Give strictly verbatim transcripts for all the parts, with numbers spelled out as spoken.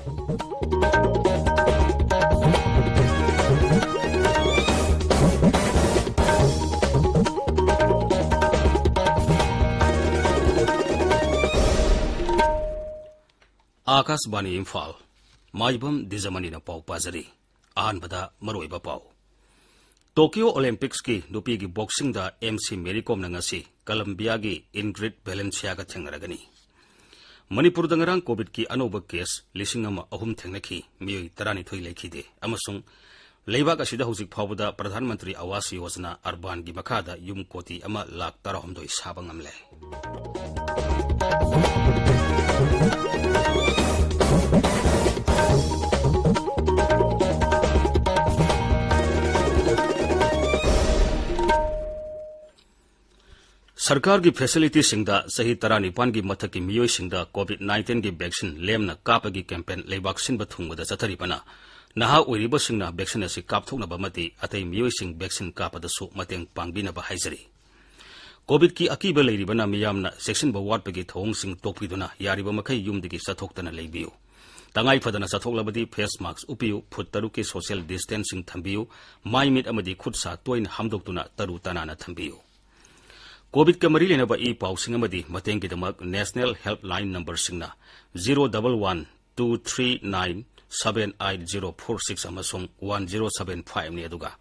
ꯑꯥꯀꯥꯁꯕꯥꯅꯤ ꯏꯝꯐꯥꯜ꯫ ꯃꯥꯏꯕꯝ ꯗꯤꯖꯃꯅꯤꯅ ꯄꯥꯎ ꯄꯥꯖꯔꯤ꯫ ꯑꯍꯥꯟꯕꯗ ꯃꯔꯨꯑꯣꯏꯕ ꯄꯥꯎ꯫ ꯇꯣꯀꯤꯌꯣ ꯑꯣꯂꯦꯝꯄꯤꯛꯁꯀꯤ ꯅꯨꯄꯤꯒꯤ ꯕꯣꯛꯁꯤꯡꯗ ꯑꯦꯝ ꯁꯤ ꯃꯦꯔꯤ ꯀꯣꯝꯅ ꯉꯁꯤ ꯀꯂꯝꯕꯤꯌꯥꯒꯤ ꯏꯟꯒ꯭ꯔꯤꯠ ꯚꯦꯂꯦꯟꯁꯤꯌꯥꯒ ꯊꯦꯡꯅꯔꯒꯅꯤ꯫ ꯃꯅꯤꯄꯨꯔꯗ ꯉꯔꯥꯡ ꯀꯣꯚꯤꯗꯀꯤ ꯑꯅꯧꯕ ꯀꯦꯁ ꯂꯤꯁꯤꯡ ꯑꯃ ꯑꯍꯨꯝ ꯊꯦꯡꯅꯈꯤ, ꯃꯤꯑꯣꯏ ꯇꯔꯥꯅꯤꯊꯣꯏ ꯂꯩꯈꯤꯗꯦ, ꯑꯃꯁꯨꯡ ꯂꯩꯕꯥꯛ ꯑꯁꯤꯗ ꯍꯧꯖꯤꯛ ꯐꯥꯎꯕꯗ ꯄ꯭ꯔꯙꯥꯟ ꯃꯟꯇ꯭ꯔꯤ ꯑꯥꯋꯥꯁ ꯌꯣꯖꯅꯥ ꯑꯔꯕꯥꯟꯒꯤ ꯃꯈꯥꯗ ꯌꯨꯝ ꯀꯣꯇꯤ ꯑꯃ ꯂꯥꯈ ꯇꯔꯥꯍꯨꯝꯗꯣꯏ ꯁꯥꯕ ꯉꯝꯂꯦ꯫ ꯁꯔꯀꯥꯔꯒꯤ ꯐꯦꯁꯤꯂꯤꯇꯤꯁꯤꯡꯗ ꯆꯍꯤ ꯇꯔꯥꯅꯤꯄꯥꯟꯒꯤ ꯃꯊꯛꯀꯤ ꯃꯤꯑꯣꯏꯁꯤꯡꯗ ꯀꯣꯚꯤꯗ ꯅꯥꯏꯟꯇꯤꯟꯒꯤ ꯚꯦꯛꯁꯤꯟ ꯂꯦꯝꯅ ꯀꯥꯞꯄꯒꯤ ꯀꯦꯝꯄꯦꯟ ꯂꯩꯕꯥꯛ ꯁꯤꯟꯕ ꯊꯨꯡꯕꯗ ꯆꯠꯊꯔꯤꯕꯅ ꯅꯍꯥ ꯑꯣꯏꯔꯤꯕꯁꯤꯡꯅ ꯚꯦꯛꯁꯤꯟ ꯑꯁꯤ ꯀꯥꯞꯊꯣꯛꯅꯕ ꯑꯃꯗꯤ ꯑꯇꯩ ꯃꯤꯑꯣꯏꯁꯤꯡ ꯚꯦꯛꯁꯤꯟ ꯀꯥꯞꯄꯗꯁꯨ ꯃꯇꯦꯡ ꯄꯥꯡꯕꯤꯅꯕ ꯍꯥꯏꯖꯔꯤ꯫ ꯀꯣꯚꯤꯗꯀꯤ ꯑꯀꯤꯕ ꯂꯩꯔꯤꯕꯅ ꯃꯤꯌꯥꯝꯅ ꯆꯦꯛꯁꯤꯟꯕ ꯋꯥꯠꯄꯒꯤ ꯊꯧꯑꯣꯡꯁꯤꯡ ꯇꯣꯛꯄꯤꯗꯨꯅ ꯌꯥꯔꯤꯕ ꯃꯈꯩ ꯌꯨꯝꯗꯒꯤ ꯆꯠꯊꯣꯛꯇꯅ ꯂꯩꯕꯤꯌꯨ꯫ ꯇꯉꯥꯏ ꯐꯗꯅ ꯆꯠꯊꯣꯛꯂꯕꯗꯤ ꯐꯦꯁ ꯃꯥꯁꯛ ꯎꯞꯄꯤꯌꯨ, ꯐꯨꯠ ꯇꯔꯨꯛꯀꯤ ꯁꯣꯁꯤꯌꯦꯜ ꯗꯤꯁꯇꯦꯟꯁꯤꯡ ꯊꯝꯕꯤꯌꯨ, ꯃꯥꯏ ꯃꯤꯠ ꯑꯃꯗꯤ ꯈꯨꯠ ꯁꯥ ꯇꯣꯏꯅ ꯍꯥꯝꯗꯣꯛꯇꯨꯅ ꯇꯔꯨ ꯇꯅꯥꯟꯅ ꯊꯝꯕꯤꯌꯨ꯫ ꯀꯣꯚꯤꯗꯀ ꯃꯔꯤ ꯂꯩꯅꯕ ꯏ ꯄꯥꯎꯁꯤꯡ ꯑꯃꯗꯤ ꯃꯇꯦꯡꯒꯤꯗꯃꯛ ꯅꯦꯁꯅꯦꯜ ꯍꯦꯜꯞꯂꯥꯏꯟ ꯅꯝꯕꯔꯁꯤꯡꯅ zero double one two three nine seven eight zero four six ꯑꯃꯁꯨꯡ ꯋꯥꯟ ꯖꯤꯔꯣ ꯁꯚꯦꯟ ꯐꯥꯏꯚꯅꯤ, ꯑꯗꯨꯒ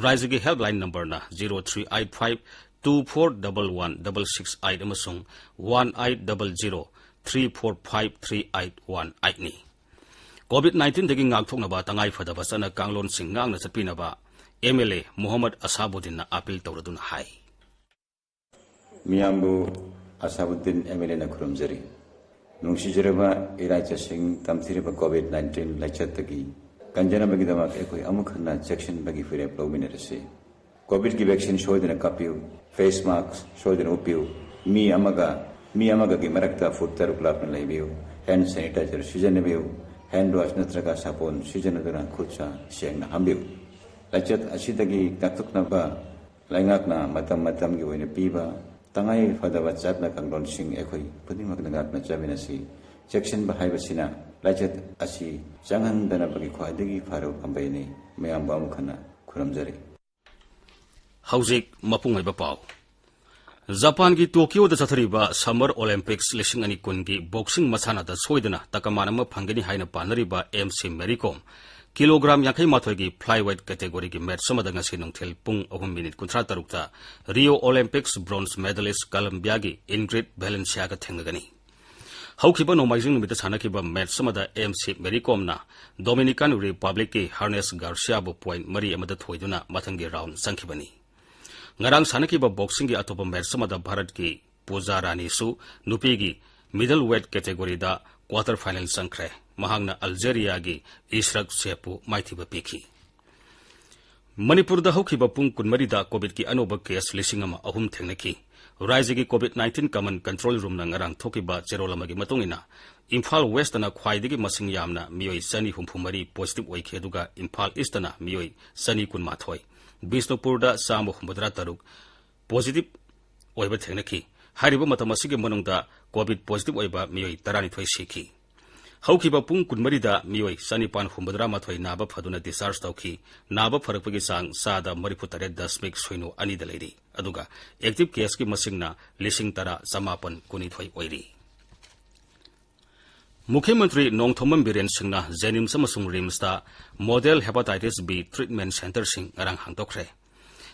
ꯔꯥꯖ꯭ꯌꯒꯤ ꯍꯦꯜꯞꯂꯥꯏꯟ ꯅꯝꯕꯔꯅ zero three eight five two four double one double six eight ꯑꯃꯁꯨꯡ one eight double zero three four five three eight one ꯑꯩꯠꯅꯤ꯫ Covid ꯅꯥꯏꯟꯇꯤꯟꯗꯒꯤ ꯉꯥꯛꯊꯣꯛꯅꯕ ꯇꯉꯥꯏ ꯐꯗꯕ ꯆꯠꯅ ꯀꯥꯡꯂꯣꯟꯁꯤꯡ ꯉꯥꯛꯅ ꯆꯠꯄꯤꯅꯕ ꯑꯦꯝ ꯑꯦꯜ ꯑꯦ ꯃꯣꯍꯝꯃꯗ ꯑꯁꯥꯕꯨꯗꯤꯟꯅ ꯑꯥꯄꯤꯜ ꯇꯧꯔꯗꯨꯅ ꯍꯥꯏ꯫ ꯃꯤꯌꯥꯝꯕꯨ ꯑꯁꯥꯕꯨꯗꯤꯟ ꯑꯦꯝ ꯑꯦꯜ ꯑꯦꯅ ꯈꯨꯔꯨꯝꯖꯔꯤ꯫ ꯅꯨꯡꯁꯤꯖꯔꯕ ꯏꯔꯥꯏꯆꯥꯁꯤꯡ, ꯇꯝꯊꯤꯔꯕ ꯀꯣꯚꯤꯗ ꯅꯥꯏꯟꯇꯤꯟ ꯂꯥꯏꯆꯠꯇꯒꯤ ꯀꯟꯖꯅꯕꯒꯤꯗꯃꯛ ꯑꯩꯈꯣꯏ ꯑꯃꯨꯛ ꯍꯟꯅ ꯆꯦꯛꯁꯤꯟꯕꯒꯤ ꯐꯤꯔꯦꯞ ꯂꯧꯃꯤꯟꯅꯔꯁꯤ꯫ ꯀꯣꯚꯤꯗꯀꯤ ꯚꯦꯛꯁꯤꯟ ꯁꯣꯏꯗꯅ ꯀꯥꯞꯄꯤꯌꯨ, ꯐꯦꯁ ꯃꯥꯁꯛ ꯁꯣꯏꯗꯅ ꯎꯞꯄꯤꯌꯨ, ꯃꯤ ꯑꯃꯒ ꯃꯤ ꯑꯃꯒꯒꯤ ꯃꯔꯛꯇ ꯐꯨꯠ ꯇꯔꯨꯛ ꯂꯥꯞꯅ ꯂꯩꯕꯤꯌꯨ, ꯍꯦꯟ ꯁꯦꯅꯤꯇꯥꯏꯖꯔ ꯁꯤꯖꯤꯟꯅꯕꯤꯌꯨ, ꯍꯦꯟ ꯋꯥꯁ ꯅꯠꯇ꯭ꯔꯒ ꯁꯥꯄꯣꯟ ꯁꯤꯖꯤꯟꯅꯗꯨꯅ ꯈꯨꯠ ꯁꯥ ꯁꯦꯡꯅ ꯍꯥꯝꯕꯤꯌꯨ꯫ ꯂꯥꯏꯆꯠ ꯑꯁꯤꯗꯒꯤ ꯉꯥꯛꯊꯣꯛꯅꯕ ꯂꯩꯉꯥꯛꯅ ꯃꯇꯝ ꯃꯇꯝꯒꯤ ꯑꯣꯏꯅ ꯄꯤꯕ ꯇꯉꯥꯏ ꯐꯗꯕ ꯆꯠꯅ ꯀꯥꯡꯂꯣꯟꯁꯤꯡ ꯑꯩꯈꯣꯏ ꯈꯨꯗꯤꯡꯃꯛꯅ ꯉꯥꯛꯅ ꯆꯠꯃꯤꯟꯅꯁꯤ꯫ ꯆꯦꯛꯁꯤꯟꯕ ꯍꯥꯏꯕꯁꯤꯅ ꯂꯥꯏꯆꯠ ꯑꯁꯤ ꯆꯪꯍꯟꯗꯅꯕꯒꯤ ꯈ꯭ꯋꯥꯏꯗꯒꯤ ꯐꯔꯕ ꯄꯥꯝꯕꯩꯅꯤ꯫ ꯃꯌꯥꯝꯕꯨ ꯑꯃꯨꯛ ꯍꯟꯅ ꯈꯨꯔꯨꯝꯖꯔꯤ꯫ ꯍꯧꯖꯤꯛ ꯃꯄꯨꯡ ꯑꯣꯏꯕ ꯄꯥꯎ꯫ ꯖꯄꯥꯟꯒꯤ ꯇꯣꯀꯤꯌꯣꯗ ꯆꯠꯊꯔꯤꯕ Summer Olympics ꯂꯤꯁꯤꯡ ꯑꯅꯤ ꯀꯨꯟꯒꯤ boxing ꯃꯁꯥꯟꯅꯗ ꯁꯣꯏꯗꯅ ꯇꯀꯃꯥꯟ ꯑꯃ ꯐꯪꯒꯅꯤ ꯍꯥꯏꯅ ꯄꯥꯅꯔꯤꯕ ꯑꯦꯝ ꯁꯤ ꯃꯦꯔꯤ ꯀꯣꯝ, ꯀꯤꯂꯣꯒ꯭ꯔꯥꯝ ꯌꯥꯡꯈꯩ ꯃꯥꯊꯣꯏꯒꯤ flyweight categoryꯒꯤ match ꯑꯃꯗ ꯉꯁꯤ ꯅꯨꯡꯊꯤꯜ ꯄꯨꯡ ꯑꯍꯨꯝ ꯃꯤꯅꯤꯠ ꯀꯨꯟꯊ꯭ꯔꯥ ꯇꯔꯨꯛꯇ Rio Olympics bronze medalist Colombiaꯒꯤ Ingrid Valenciaꯒ ꯊꯦꯡꯅꯒꯅꯤ꯫ ꯍꯧꯈꯤꯕ ꯅꯣꯡꯃꯥꯏꯖꯤꯡ ꯅꯨꯃꯤꯠꯇ ꯁꯥꯟꯅꯈꯤꯕ match ꯑꯃꯗ ꯑꯦꯝ ꯁꯤ ꯃꯦꯔꯤ ꯀꯣꯝꯅ Dominican Republicꯀꯤ Hernes Garciaꯕꯨ point ꯃꯔꯤ ꯑꯃꯗ ꯊꯣꯏꯗꯨꯅ ꯃꯊꯪꯒꯤ round ꯆꯪꯈꯤꯕꯅꯤ꯫ ꯉꯔꯥꯡ ꯁꯥꯟꯅꯈꯤꯕ boxingꯒꯤ ꯑꯇꯣꯞꯄ match ꯑꯃꯗ ꯚꯥꯔꯠꯀꯤ ꯄꯨꯖꯥ ꯔꯥꯅꯤꯁꯨ ꯅꯨꯄꯤꯒꯤ middleweight categoryꯗ quarter final ꯆꯪꯈ꯭ꯔꯦ꯫ ꯃꯍꯥꯛꯅ Algeriaꯒꯤ ꯏꯁ꯭ꯔꯛ ꯁꯦꯞꯄꯨ ꯃꯥꯏꯊꯤꯕ ꯄꯤꯈꯤ꯫ ꯃꯅꯤꯄꯨꯔꯗ ꯍꯧꯈꯤꯕ ꯄꯨꯡ ꯀꯨꯟꯃꯔꯤꯗ COVIDꯀꯤ ꯑꯅꯧꯕ case ꯂꯤꯁꯤꯡ ꯑꯃ ꯑꯍꯨꯝ ꯊꯦꯡꯅꯈꯤ꯫ ꯔꯥꯖ꯭ꯌꯒꯤ COVID nineteen command control roomꯅ ꯉꯔꯥꯡ ꯊꯣꯛꯈꯤꯕ ꯆꯦꯔꯣꯜ ꯑꯃꯒꯤ ꯃꯇꯨꯡ ꯏꯟꯅ, ꯏꯝꯐꯥꯜ Westꯇꯅ ꯈ꯭ꯋꯥꯏꯗꯒꯤ ꯃꯁꯤꯡ ꯌꯥꯝꯅ ꯃꯤꯑꯣꯏ ꯆꯅꯤ ꯍꯨꯝꯐꯨ ꯃꯔꯤ positive ꯑꯣꯏꯈꯤ, ꯑꯗꯨꯒ ꯏꯝꯐꯥꯜ Eastꯇꯅ ꯃꯤꯑꯣꯏ ꯆꯅꯤ ꯀꯨꯟꯃꯥꯊꯣꯏ, ꯕꯤꯁꯅꯨꯄꯨꯔꯗ ꯆꯥꯝꯃ ꯍꯨꯝꯐꯨꯇꯔꯥ ꯇꯔꯨꯛ positive ꯑꯣꯏꯕ ꯊꯦꯡꯅꯈꯤ꯫ ꯍꯥꯏꯔꯤꯕ ꯃꯇꯝ ꯑꯁꯤꯒꯤ ꯃꯅꯨꯡꯗ COVID positive ꯑꯣꯏꯕ ꯃꯤꯑꯣꯏ ꯇꯔꯥꯅꯤꯊꯣꯏ ꯁꯤꯈꯤ꯫ ꯍꯧꯈꯤꯕ ꯄꯨꯡ ꯀꯨꯟꯃꯔꯤꯗ ꯃꯤꯑꯣꯏ ꯆꯅꯤꯄꯥꯟ ꯍꯨꯝꯐꯨꯇꯔꯥ ꯃꯥꯊꯣꯏ ꯅꯥꯕ ꯐꯗꯨꯅ discharge ꯇꯧꯈꯤ꯫ ꯅꯥꯕ ꯐꯔꯛꯄꯒꯤ ꯆꯥꯡ ꯆꯥꯗ ꯃꯔꯤꯐꯨ ꯇꯔꯦꯠ ꯗꯁꯃꯤꯛ ꯁꯤꯅꯣ ꯑꯅꯤꯗ ꯂꯩꯔꯤ, ꯑꯗꯨꯒ active caseꯀꯤ ꯃꯁꯤꯡꯅ ꯂꯤꯁꯤꯡ ꯇꯔꯥ ꯆꯃꯥꯄꯟ ꯀꯨꯟꯅꯤꯊꯣꯏ ꯑꯣꯏꯔꯤ꯫ ꯃꯨꯈ꯭ꯌ ꯃꯟꯇ꯭ꯔꯤ ꯅꯣꯡꯊꯣꯝꯕꯝ ꯕꯤꯔꯦꯟ ꯁꯤꯡꯅ JNIMS ꯑꯃꯁꯨꯡ RIMSꯇ model hepatitis B treatment centreꯁꯤꯡ ꯉꯔꯥꯡ ꯍꯥꯡꯗꯣꯛꯈ꯭ꯔꯦ꯫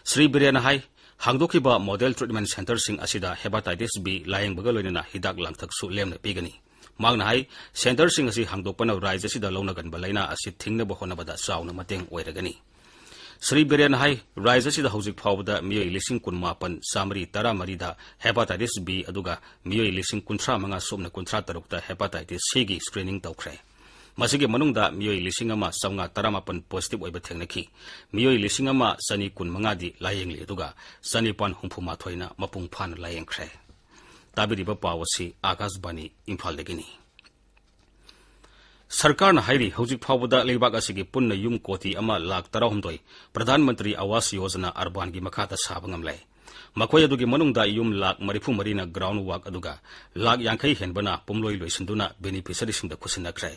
ꯁ꯭ꯔꯤ ꯕꯤꯔꯦꯟꯅ ꯍꯥꯏ, ꯍꯥꯡꯗꯣꯛꯈꯤꯕ model treatment centreꯁꯤꯡ ꯑꯁꯤꯗ hepatitis B ꯂꯥꯌꯦꯡꯕꯒ ꯂꯣꯏꯅꯅ ꯍꯤꯗꯥꯛ ꯂꯥꯡꯊꯛꯁꯨ ꯂꯦꯝꯅ ꯄꯤꯒꯅꯤ꯫ ꯃꯍꯥꯛꯅ ꯍꯥꯏ, centreꯁꯤꯡ ꯑꯁꯤ ꯍꯥꯡꯗꯣꯛꯄꯅ ꯔꯥꯖ꯭ꯌ ꯑꯁꯤꯗ ꯂꯧꯅꯒꯟꯕ ꯂꯥꯏꯅꯥ ꯑꯁꯤ ꯊꯤꯡꯅꯕ ꯍꯣꯠꯅꯕꯗ ꯆꯥꯎꯅ ꯃꯇꯦꯡ ꯑꯣꯏꯔꯒꯅꯤ꯫ ꯁ꯭ꯔꯤ ꯕꯤꯔꯦꯟꯅ ꯍꯥꯏ, ꯔꯥꯖ꯭ꯌ ꯑꯁꯤꯗ ꯍꯧꯖꯤꯛ ꯐꯥꯎꯕꯗ ꯃꯤꯑꯣꯏ ꯂꯤꯁꯤꯡ ꯀꯨꯟꯃꯥꯄꯟ ꯆꯥꯃꯔꯤ ꯇꯔꯥꯃꯔꯤꯗ hepatitis B, ꯑꯗꯨꯒ ꯃꯤꯑꯣꯏ ꯂꯤꯁꯤꯡ ꯀꯨꯟꯊ꯭ꯔꯥ ꯃꯉꯥ ꯁꯨꯞꯅ ꯀꯨꯟꯊ꯭ꯔꯥ ꯇꯔꯨꯛꯇ hepatitis Cꯒꯤ screening ꯇꯧꯈ꯭ꯔꯦ꯫ ꯃꯁꯤꯒꯤ ꯃꯅꯨꯡꯗ ꯃꯤꯑꯣꯏ ꯂꯤꯁꯤꯡ ꯑꯃ ꯆꯥꯝꯃꯉꯥ ꯇꯔꯥꯃꯥꯄꯟ positive ꯑꯣꯏꯕ ꯊꯦꯡꯅꯈꯤ꯫ ꯃꯤꯑꯣꯏ ꯂꯤꯁꯤꯡ ꯑꯃ ꯆꯅꯤ ꯀꯨꯟꯃꯉꯥꯗꯤ ꯂꯥꯌꯦꯡꯂꯤ, ꯑꯗꯨꯒ ꯆꯅꯤꯄꯥꯟ ꯍꯨꯝꯐꯨ ꯃꯥꯊꯣꯏꯅ ꯃꯄꯨꯡ ꯐꯥꯅ ꯂꯥꯌꯦꯡꯈ꯭ꯔꯦ꯫ ꯇꯥꯕꯤꯔꯤꯕ ꯄꯥꯎ ꯑꯁꯤ ꯑꯥꯀꯥꯁꯕꯥꯅꯤ ꯏꯝꯐꯥꯜꯗꯒꯤꯅꯤ꯫ ꯁꯔꯀꯥꯔꯅ ꯍꯥꯏꯔꯤ, ꯍꯧꯖꯤꯛ ꯐꯥꯎꯕꯗ ꯂꯩꯕꯥꯛ ꯑꯁꯤꯒꯤ ꯄꯨꯟꯅ ꯌꯨꯝ ꯀꯣꯇꯤ ꯑꯃ ꯂꯥꯈ ꯇꯔꯥꯍꯨꯝꯗꯣꯏ ꯄ꯭ꯔꯙꯥꯟ ꯃꯟꯇ꯭ꯔꯤ ꯑꯋꯥꯁ ꯌꯣꯖꯅꯥ ꯑꯔꯕꯥꯟꯒꯤ ꯃꯈꯥꯗ ꯁꯥꯕ ꯉꯝꯂꯦ꯫ ꯃꯈꯣꯏ ꯑꯗꯨꯒꯤ ꯃꯅꯨꯡꯗ ꯌꯨꯝ ꯂꯥꯈ ꯃꯔꯤꯐꯨ ꯃꯔꯤꯅ ground work ꯑꯗꯨꯒ ꯂꯥꯈ ꯌꯥꯡꯈꯩ ꯍꯦꯟꯕꯅ ꯄꯨꯝꯂꯣꯏ ꯂꯣꯏꯁꯤꯟꯗꯨꯅ beneficiaryꯁꯤꯡꯗ ꯈꯨꯠꯁꯤꯟꯅꯈ꯭ꯔꯦ꯫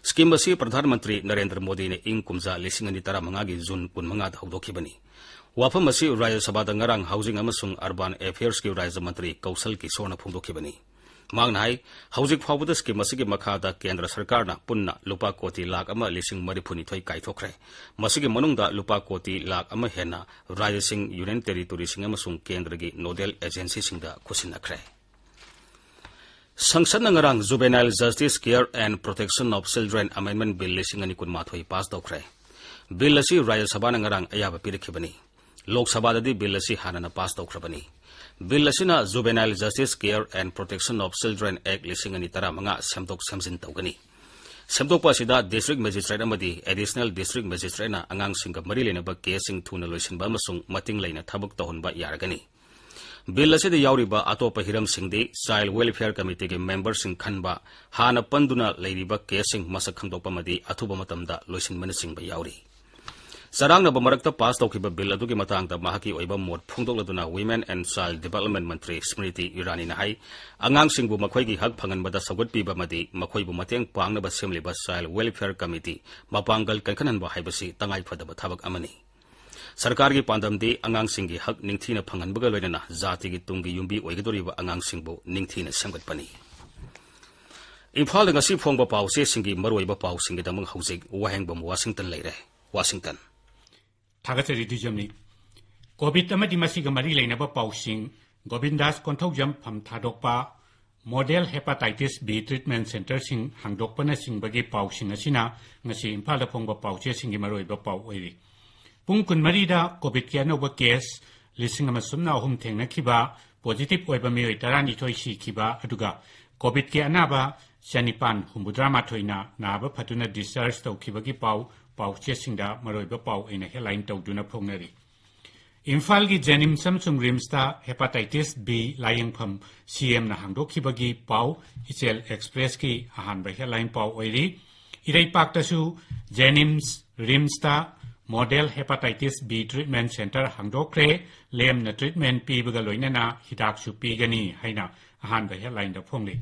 Schemeꯑꯁꯤ ꯄ꯭ꯔꯙꯥꯟ ꯃꯟꯇ꯭ꯔꯤ ꯅꯔꯦꯟꯗ꯭ꯔ ꯃꯣꯗꯤꯅ ꯏꯪ ꯀꯨꯝꯖꯥ ꯂꯤꯁꯤꯡ ꯑꯅꯤ ꯇꯔꯥꯃꯉꯥꯒꯤ ꯖꯨꯟ ꯀꯨꯟꯃꯉꯥꯗ ꯍꯧꯗꯣꯛꯈꯤꯕꯅꯤ꯫ ꯋꯥꯐꯝ ꯑꯁꯤ ꯔꯥꯖ꯭ꯌ ꯁꯚꯥꯗ ꯉꯔꯥꯡ Housing ꯑꯃꯁꯨꯡ Urban Affairsꯀꯤ ꯔꯥꯖ꯭ꯌ ꯃꯟꯇ꯭ꯔꯤ ꯀꯧꯁꯜ ꯀꯤꯁꯣꯔꯅ ꯐꯣꯡꯗꯣꯛꯈꯤꯕꯅꯤ꯫ ꯃꯍꯥꯛꯅ ꯍꯥꯏ, ꯍꯧꯖꯤꯛ ꯐꯥꯎꯕꯗ scheme ꯑꯁꯤꯒꯤ ꯃꯈꯥꯗ ꯀꯦꯟꯗ꯭ꯔ ꯁꯔꯀꯥꯔꯅ ꯄꯨꯟꯅ ꯂꯨꯄꯥ ꯀꯣꯇꯤ ꯂꯥꯈ ꯑꯃ ꯂꯤꯁꯤꯡ ꯃꯔꯤꯐꯨꯅꯤꯊꯣꯏ ꯀꯥꯏꯊꯣꯛꯈ꯭ꯔꯦ꯫ ꯃꯁꯤꯒꯤ ꯃꯅꯨꯡꯗ ꯂꯨꯄꯥ ꯀꯣꯇꯤ ꯂꯥꯈ ꯑꯃ ꯍꯦꯟꯅ ꯔꯥꯖ꯭ꯌꯁꯤꯡ, Union Territoryꯁꯤꯡ ꯑꯃꯁꯨꯡ ꯀꯦꯟꯗ꯭ꯔꯒꯤ nodal agencyꯁꯤꯡꯗ ꯈꯨꯠꯁꯤꯟꯅꯈ꯭ꯔꯦ꯫ ꯁꯪꯁꯠꯅ ꯉꯔꯥꯡ Juvenile Justice Care and Protection of Children Amendment Bill ꯂꯤꯁꯤꯡ ꯑꯅꯤ ꯀꯨꯟꯃꯥꯊꯣꯏ pass ꯇꯧꯈ꯭ꯔꯦ꯫ Bill ꯑꯁꯤ ꯔꯥꯖ꯭ꯌ ꯁꯚꯥꯅ ꯉꯔꯥꯡ ꯑꯌꯥꯕ ꯄꯤꯔꯛꯈꯤꯕꯅꯤ꯫ ꯂꯣꯛ ꯁꯚꯥꯗꯗꯤ bill ꯑꯁꯤ ꯍꯥꯟꯅꯅ pass ꯇꯧꯈ꯭ꯔꯕꯅꯤ꯫ Bill ꯑꯁꯤꯅ Juvenile Justice Care and Protection of Children Act ꯂꯤꯁꯤꯡ ꯑꯅꯤ ꯇꯔꯥꯃꯉꯥ ꯁꯦꯝꯗꯣꯛ ꯁꯦꯝꯖꯤꯟ ꯇꯧꯒꯅꯤ꯫ ꯁꯦꯝꯗꯣꯛꯄ ꯑꯁꯤꯗ district magistrate ꯑꯃꯗꯤ additional district magistrateꯅ ꯑꯉꯥꯡꯁꯤꯡꯒ ꯃꯔꯤ ꯂꯩꯅꯕ caseꯁꯤꯡ ꯊꯨꯅ ꯂꯣꯏꯁꯤꯟꯕ ꯑꯃꯁꯨꯡ ꯃꯇꯤꯡ ꯂꯩꯅ ꯊꯕꯛ ꯇꯧꯍꯟꯕ ꯌꯥꯔꯒꯅꯤ꯫ Bill ꯑꯁꯤꯗ ꯌꯥꯎꯔꯤꯕ ꯑꯇꯣꯞꯄ ꯍꯤꯔꯝꯁꯤꯡꯗꯤ Child Welfare Committeeꯒꯤ memberꯁꯤꯡ ꯈꯟꯕ, ꯍꯥꯟꯅ ꯄꯟꯗꯨꯅ ꯂꯩꯔꯤꯕ caseꯁꯤꯡ ꯃꯁꯛ ꯈꯪꯗꯣꯛꯄ ꯑꯃꯗꯤ ꯑꯊꯨꯕ ꯃꯇꯝꯗ ꯂꯣꯏꯁꯤꯟꯕꯅꯆꯤꯡꯕ ꯌꯥꯎꯔꯤ꯫ ꯆꯔꯥꯡꯅꯕ ꯃꯔꯛꯇ pass ꯇꯧꯈꯤꯕ bill ꯑꯗꯨꯒꯤ ꯃꯇꯥꯡꯗ ꯃꯍꯥꯛꯀꯤ ꯑꯣꯏꯕ ꯃꯣꯠ ꯐꯣꯡꯗꯣꯛꯂꯗꯨꯅ Women and Child Development ꯃꯟꯇ꯭ꯔꯤ ꯁ꯭ꯃ꯭ꯔꯤꯇꯤ ꯏꯔꯥꯅꯤꯅ ꯍꯥꯏ, ꯑꯉꯥꯡꯁꯤꯡꯕꯨ ꯃꯈꯣꯏꯒꯤ ꯍꯛ ꯐꯪꯍꯟꯕꯗ ꯁꯧꯒꯠꯄꯤꯕ ꯑꯃꯗꯤ ꯃꯈꯣꯏꯕꯨ ꯃꯇꯦꯡ ꯄꯥꯡꯅꯕ ꯁꯦꯝꯂꯤꯕ Child Welfare Committee ꯃꯄꯥꯡꯒꯜ ꯀꯟꯈꯠꯍꯟꯕ ꯍꯥꯏꯕꯁꯤ ꯇꯉꯥꯏꯐꯗꯕ ꯊꯕꯛ ꯑꯃꯅꯤ꯫ ꯁꯔꯀꯥꯔꯒꯤ ꯄꯥꯟꯗꯝꯗꯤ ꯑꯉꯥꯡꯁꯤꯡꯒꯤ ꯍꯛ ꯅꯤꯡꯊꯤꯅ ꯐꯪꯍꯟꯕꯒ ꯂꯣꯏꯅꯅ ꯖꯥꯇꯤꯒꯤ ꯇꯨꯡꯒꯤ ꯌꯨꯝꯕꯤ ꯑꯣꯏꯒꯗꯧꯔꯤꯕ ꯑꯉꯥꯡꯁꯤꯡꯕꯨ ꯅꯤꯡꯊꯤꯅ ꯁꯦꯝꯒꯠꯄꯅꯤ꯫ ꯏꯝꯐꯥꯜꯗ ꯉꯁꯤ ꯐꯣꯡꯕ ꯄꯥꯎꯆꯦꯁꯤꯡꯒꯤ ꯃꯔꯨꯑꯣꯏꯕ ꯄꯥꯎꯁꯤꯡꯒꯤꯗꯃꯛ ꯍꯧꯖꯤꯛ ꯋꯥꯍꯦꯡꯕꯝ ꯋꯥꯁꯤꯡꯇꯟ ꯂꯩꯔꯦ꯫ ꯋꯥꯁꯤꯡꯇꯟ꯫ ꯊꯥꯒꯠꯆꯔꯤ ꯗꯤꯖꯝꯅꯤ꯫ COVID ꯑꯃꯗꯤ ꯃꯁꯤꯒ ꯃꯔꯤ ꯂꯩꯅꯕ ꯄꯥꯎꯁꯤꯡ, ꯒꯣꯕꯤꯟꯗꯥꯁ ꯀꯣꯟꯊꯧꯖꯝ ꯐꯝ ꯊꯥꯗꯣꯛꯄ, model hepatitis B treatment centreꯁꯤꯡ ꯍꯥꯡꯗꯣꯛꯄꯅꯆꯤꯡꯕꯒꯤ ꯄꯥꯎꯁꯤꯡ ꯑꯁꯤꯅ ꯉꯁꯤ ꯏꯝꯐꯥꯜꯗ ꯐꯣꯡꯕ ꯄꯥꯎꯆꯦꯁꯤꯡꯒꯤ ꯃꯔꯨꯑꯣꯏꯕ ꯄꯥꯎ ꯑꯣꯏꯔꯤ꯫ ꯄꯨꯡ ꯀꯨꯟꯃꯔꯤꯗ COVIDꯀꯤ ꯑꯅꯧꯕ case ꯂꯤꯁꯤꯡ ꯑꯃ ꯁꯨꯞꯅ ꯑꯍꯨꯝ ꯊꯦꯡꯅꯈꯤꯕ, positive ꯑꯣꯏꯕ ꯃꯤꯑꯣꯏ ꯇꯔꯥꯅꯤꯊꯣꯏ ꯁꯤꯈꯤꯕ, ꯑꯗꯨꯒ COVIDꯀꯤ ꯑꯅꯥꯕ ꯆꯅꯤꯄꯥꯟ ꯍꯨꯝꯐꯨꯇꯔꯥ ꯃꯥꯊꯣꯏꯅ ꯅꯥꯕ ꯐꯗꯨꯅ discharge ꯇꯧꯈꯤꯕꯒꯤ ꯄꯥꯎ ꯄꯥꯎꯆꯦꯁꯤꯡꯗ ꯃꯔꯨꯑꯣꯏꯕ ꯄꯥꯎ ꯑꯣꯏꯅ headline ꯇꯧꯗꯨꯅ ꯐꯣꯡꯅꯔꯤ꯫ ꯏꯝꯐꯥꯜꯒꯤ JNIMS ꯑꯃꯁꯨꯡ RIMSꯇ hepatitis B ꯂꯥꯌꯦꯡꯐꯝ CMꯅ ꯍꯥꯡꯗꯣꯛꯈꯤꯕꯒꯤ ꯄꯥꯎ ꯏꯆꯦꯜ Expressꯀꯤ ꯑꯍꯥꯟꯕ headline ꯄꯥꯎ ꯑꯣꯏꯔꯤ꯫ ꯏꯔꯩꯄꯥꯛꯇꯁꯨ JNIMS, RIMSꯇ Model Hepatitis B Treatment Center ꯍꯥꯡꯗꯣꯛꯈ꯭ꯔꯦ, ꯂꯦꯝꯅ treatment ꯄꯤꯕꯒ ꯂꯣꯏꯅꯅ ꯍꯤꯗꯥꯛꯁꯨ ꯄꯤꯒꯅꯤ ꯍꯥꯏꯅ ꯑꯍꯥꯟꯕ headlineꯗ ꯐꯣꯡꯂꯤ꯫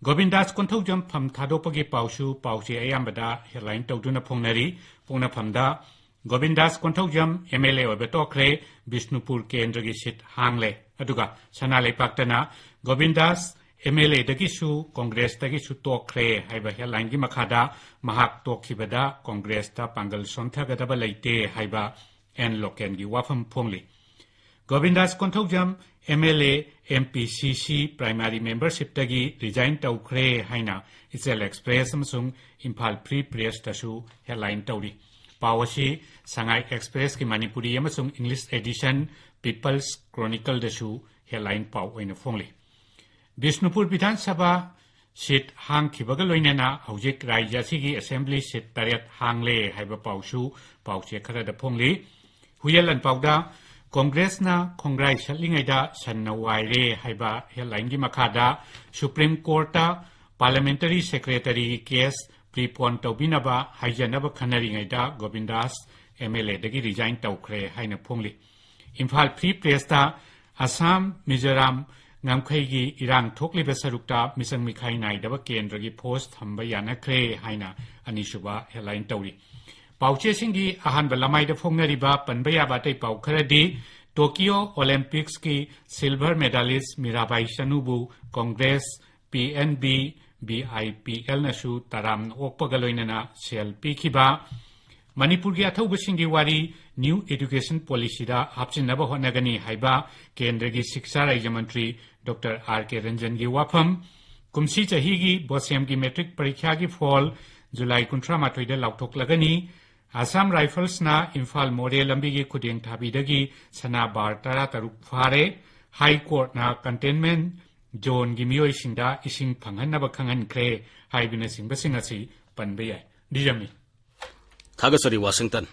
ꯒꯣꯕꯤꯟꯗꯥꯁ ꯀꯣꯟꯊꯧꯖꯝ ꯐꯝ ꯊꯥꯗꯣꯛꯄꯒꯤ ꯄꯥꯎꯁꯨ ꯄꯥꯎꯆꯦ ꯑꯌꯥꯝꯕꯗ headline ꯇꯧꯗꯨꯅ ꯐꯣꯡꯅꯔꯤ꯫ ꯄꯣꯛꯅꯐꯝꯗ ꯒꯣꯕꯤꯟꯗꯥꯁ ꯀꯣꯟꯊꯧꯖꯝ MLA ꯑꯣꯏꯕ ꯇꯣꯛꯈ꯭ꯔꯦ, ꯕꯤꯁꯅꯨꯄꯨꯔ ꯀꯦꯟꯗ꯭ꯔꯒꯤ seat ꯍꯥꯡꯂꯦ꯫ ꯑꯗꯨꯒ ꯁꯅꯥ ꯂꯩꯄꯥꯛꯇꯅ ꯒꯣꯕꯤꯟꯗꯥꯁ MLAꯗꯒꯤꯁꯨ ꯀꯣꯡꯒ꯭ꯔꯦꯁꯇꯒꯤꯁꯨ ꯇꯣꯛꯈ꯭ꯔꯦ ꯍꯥꯏꯕ headlineꯒꯤ ꯃꯈꯥꯗ ꯃꯍꯥꯛ ꯇꯣꯛꯈꯤꯕꯗ ꯀꯣꯡꯒ꯭ꯔꯦꯁꯇ ꯄꯥꯡꯒꯜ ꯁꯣꯟꯊꯒꯗꯕ ꯂꯩꯇꯦ ꯍꯥꯏꯕ ꯑꯦꯟ ꯂꯣꯀꯦꯟꯒꯤ ꯋꯥꯐꯝ ꯐꯣꯡꯂꯤ꯫ ꯒꯣꯕꯤꯟꯗꯥꯁ Konthoujam MLA MPCC primary membershipꯇꯒꯤ resign ꯇꯧꯈ꯭ꯔꯦ ꯍꯥꯏꯅ ꯏꯆꯦꯜ Express ꯑꯃꯁꯨꯡ ꯏꯝꯐꯥꯜ Free Pressꯇꯁꯨ headline ꯇꯧꯔꯤ꯫ ꯄꯥꯎ ꯑꯁꯤ ꯁꯉꯥꯏ Expressꯀꯤ ꯃꯅꯤꯄꯨꯔꯤ ꯑꯃꯁꯨꯡ English edition People's Chronicleꯗꯁꯨ headline ꯄꯥꯎ ꯑꯣꯏꯅ ꯐꯣꯡꯂꯤ꯫ ꯕꯤꯁꯅꯨꯄꯨꯔ ꯕꯤꯙꯥꯟ ꯁꯚꯥ seat ꯍꯥꯡꯈꯤꯕꯒ ꯂꯣꯏꯅꯅ ꯍꯧꯖꯤꯛ ꯔꯥꯖ꯭ꯌ ꯑꯁꯤꯒꯤ assembly seat ꯇꯔꯦꯠ ꯍꯥꯡꯂꯦ ꯍꯥꯏꯕ ꯄꯥꯎꯁꯨ ꯄꯥꯎꯆꯦ ꯈꯔꯗ ꯐꯣꯡꯂꯤ꯫ ꯍꯨꯏꯌꯦꯟ ꯂꯥꯟꯄꯥꯎꯗ ꯀꯣꯡꯒ꯭ꯔꯦꯁꯅ ꯈꯣꯡꯒ꯭ꯔꯥꯏ ꯁꯠꯂꯤꯉꯩꯗ ꯁꯟꯅ ꯋꯥꯏꯔꯦ ꯍꯥꯏꯕ headlineꯒꯤ ꯃꯈꯥꯗ Supreme Courtꯇ parliamentary secretaryꯒꯤ case prepone ꯇꯧꯕꯤꯅꯕ ꯍꯥꯏꯖꯅꯕ ꯈꯟꯅꯔꯤꯉꯩꯗ ꯒꯣꯕꯤꯟꯗꯥꯁ MLAꯗꯒꯤ resign ꯇꯧꯈ꯭ꯔꯦ ꯍꯥꯏꯅ ꯐꯣꯡꯂꯤ꯫ ꯏꯝꯐꯥꯜ Free Pressꯇ ꯑꯁꯥꯝ, ꯃꯤꯖꯣꯔꯥꯝ ꯉꯝꯈꯩꯒꯤ ꯏꯔꯥꯡ ꯊꯣꯛꯂꯤꯕ ꯁꯔꯨꯛꯇ ꯃꯤꯆꯪ ꯃꯤꯈꯥꯏ ꯅꯥꯏꯗꯕ ꯀꯦꯟꯗ꯭ꯔꯒꯤ force ꯊꯝꯕ ꯌꯥꯅꯈ꯭ꯔꯦ ꯍꯥꯏꯅ ꯑꯅꯤꯁꯨꯕ headline ꯇꯧꯔꯤ꯫ ꯄꯥꯎꯆꯦꯁꯤꯡꯒꯤ ꯑꯍꯥꯟꯕ ꯂꯃꯥꯏꯗ ꯐꯣꯡꯅꯔꯤꯕ ꯄꯟꯕ ꯌꯥꯕ ꯑꯇꯩ ꯄꯥꯎ ꯈꯔꯗꯤ, Tokyo Olympicsꯀꯤ silver medalist Mirabai ꯆꯅꯨꯕꯨ Congress PNB BIPLꯅꯁꯨ ꯇꯔꯥꯝꯅ ꯑꯣꯛꯄꯒ ꯂꯣꯏꯅꯅ ꯁꯦꯜ ꯄꯤꯈꯤꯕ, ꯃꯅꯤꯄꯨꯔꯒꯤ ꯑꯊꯧꯕꯁꯤꯡꯒꯤ ꯋꯥꯔꯤ New Education Policyꯗ ꯍꯥꯞꯆꯤꯟꯅꯕ ꯍꯣꯠꯅꯒꯅꯤ ꯍꯥꯏꯕ ꯀꯦꯟꯗ꯭ꯔꯒꯤ ꯁꯤꯛꯁꯥ ꯔꯥꯖ꯭ꯌ ꯃꯟꯇ꯭ꯔꯤ ꯗꯣꯛꯇꯔ ꯑꯥꯔ ꯀꯦ ꯔꯟꯖꯟꯒꯤ ꯋꯥꯐꯝ, ꯀꯨꯝꯁꯤ ꯆꯍꯤꯒꯤ BOSEMꯒꯤ matric ꯄꯔꯤꯈ꯭ꯌꯥꯒꯤ ꯐꯣꯜ ꯖꯨꯂꯥꯏ ꯀꯨꯟꯊ꯭ꯔꯥ ꯃꯥꯊꯣꯏꯗ ꯂꯥꯎꯊꯣꯛꯂꯒꯅꯤ, ꯑꯁꯥꯝ ꯔꯥꯏꯐꯜꯁꯅ ꯏꯝꯐꯥꯜ ꯃꯣꯔꯦ ꯂꯝꯕꯤꯒꯤ ꯈꯨꯗꯦꯡ ꯊꯥꯕꯤꯗꯒꯤ ꯁꯅꯥ ꯕꯥꯔ ꯇꯔꯥꯇꯔꯨꯛ ꯐꯥꯔꯦ, High Courtꯅ containment zoneꯒꯤ ꯃꯤꯑꯣꯏꯁꯤꯡꯗ ꯏꯁꯤꯡ ꯐꯪꯍꯟꯅꯕ ꯈꯪꯍꯟꯈ꯭ꯔꯦ ꯍꯥꯏꯕꯅꯆꯤꯡꯕꯁꯤꯡ ꯑꯁꯤ ꯄꯟꯕ ꯌꯥꯏ꯫ ꯗꯤꯖꯝꯅꯤ꯫ ꯊꯥꯒꯠꯆꯔꯤ, ꯋꯥꯁꯤꯡꯇꯟ꯫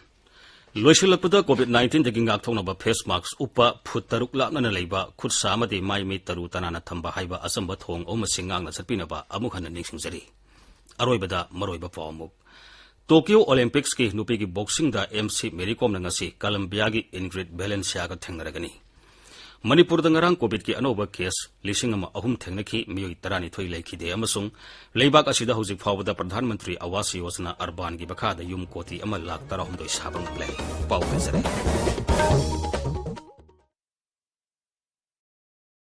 ꯂꯣꯏꯁꯤꯜꯂꯛꯄꯗ, COVID nineteenꯗꯒꯤ ꯉꯥꯛꯊꯣꯛꯅꯕ face mask ꯎꯞꯄ, ꯐꯨꯠ ꯇꯔꯨꯛ ꯂꯥꯞꯅꯅ ꯂꯩꯕ, ꯈꯨꯠ ꯁꯥ ꯑꯃꯗꯤ ꯃꯥꯏ ꯃꯤꯠ ꯇꯔꯨ ꯇꯅꯥꯟꯅ ꯊꯝꯕ ꯍꯥꯏꯕ ꯑꯆꯝꯕ ꯊꯧꯑꯣꯡ ꯑꯍꯨꯝ ꯑꯁꯤ ꯉꯥꯛꯅ ꯆꯠꯄꯤꯅꯕ ꯑꯃꯨꯛ ꯍꯟꯅ ꯅꯤꯡꯁꯤꯡꯖꯔꯤ꯫ ꯑꯔꯣꯏꯕꯗ ꯃꯔꯨꯑꯣꯏꯕ ꯄꯥꯎ ꯑꯃꯨꯛ꯫ ꯇꯣꯀꯤꯌꯣ ꯑꯣꯂꯤꯝꯄꯤꯛꯁꯀꯤ ꯅꯨꯄꯤꯒꯤ ꯕꯣꯛꯁꯤꯡꯗ ꯑꯦꯝ ꯁꯤ ꯃꯦꯔꯤ ꯀꯣꯝꯅ ꯉꯁꯤ ꯀꯂꯝꯕꯤꯌꯥꯒꯤ ꯏꯟꯒ꯭ꯔꯤꯠ ꯚꯦꯂꯦꯟꯁꯤꯌꯥꯒ ꯊꯦꯡꯅꯔꯒꯅꯤ꯫ ꯃꯅꯤꯄꯨꯔꯗ ꯉꯔꯥꯡ ꯀꯣꯚꯤꯗꯀꯤ ꯑꯅꯧꯕ ꯀꯦꯁ ꯂꯤꯁꯤꯡ ꯑꯃ ꯑꯍꯨꯝ ꯊꯦꯡꯅꯈꯤ, ꯃꯤꯑꯣꯏ ꯇꯔꯥꯅꯤꯊꯣꯏ ꯂꯩꯈꯤꯗꯦ ꯑꯃꯁꯨꯡ ꯂꯩꯕꯥꯛ ꯑꯁꯤꯗ ꯍꯧꯖꯤꯛ ꯐꯥꯎꯕꯗ ꯄ꯭ꯔꯙꯥꯟ ꯃꯟꯇ꯭ꯔꯤ ꯑꯥꯋꯥꯁ ꯌꯣꯖꯅꯥ ꯑꯔꯕꯥꯟꯒꯤ ꯃꯈꯥꯗ ꯌꯨꯝ ꯀꯣꯇꯤ ꯑꯃ ꯂꯥꯈ ꯇꯔꯥꯍꯨꯝꯗꯣꯏ ꯁꯥꯕ ꯉꯝꯂꯦ꯫ ꯄꯥꯎ ꯂꯣꯏꯖꯔꯦ꯫